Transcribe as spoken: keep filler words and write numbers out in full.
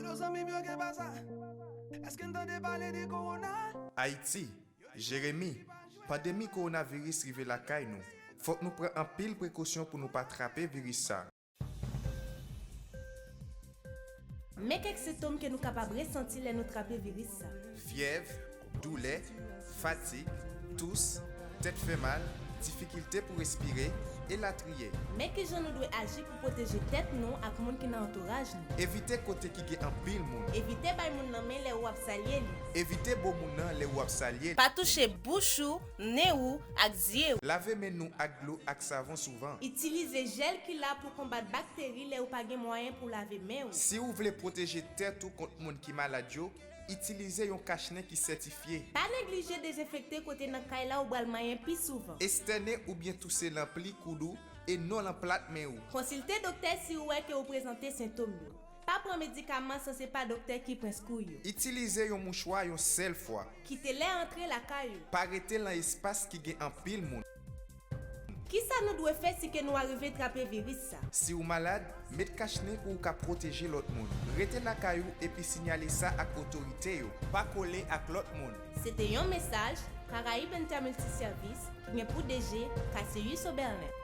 Lo zanmi m yo gen pa sa. Èske n tande pale de kowona? Ayiti, Jeremi, pandemi kowonaviris rive lakay nou. Fòk nou pran anpil prekosyon pou nou pa trape viris sa. Men kèk sentòm ke nou kapab resanti lè nou trape viris sa. Fyèv, doulè, fatig, tous, tèt fè mal, difikilte pou respire, elatriye. Men kijan nou dwe aji pou pwoteje tèt nou ak moun ki nan antouraj nou. Evite kote ki gen anpil moun. Evite bay moun nan men lè ou ap salye li. Evite bo moun nan lè ou ap salye li. Pa touche bouch ou, nen ou, ak zye ou. Lave men nou ak dlo ak savon souvan. Itilize jèl ki la pou konbat bakteri lè ou pa gen mwayen pou lave men ou. Si ou vle pwoteje tèt ou kont moun ki malad yo, itilize yon kachnen ki sètifye. Pa neglije dezenfekte kote nan kay la ou bral manyen pi souvan. Estène oubyen touse lan pli koud ou e non lan plat men ou. Konsilte doktè si ou wè ke ou prezante sentòm yo. Pa pran medikaman san se pa doktè ki preskri yo. Itilize yon mouchwa yon sèl fwa. Kite lè antre lakay ou. Pa rete lan espas ki gen anpil moun. Kisa nou dwe fè si ke nou arive trape viris sa? Si ou malad, met kachnen pou ou ka pwoteje lòt moun. Rete lakay ou epi siyale sa ak otorite yo. Pa kole ak lòt moun. Se te yon mesaj Caraïbes Intermultiservice ki gen pou D G Cassius Oberlin.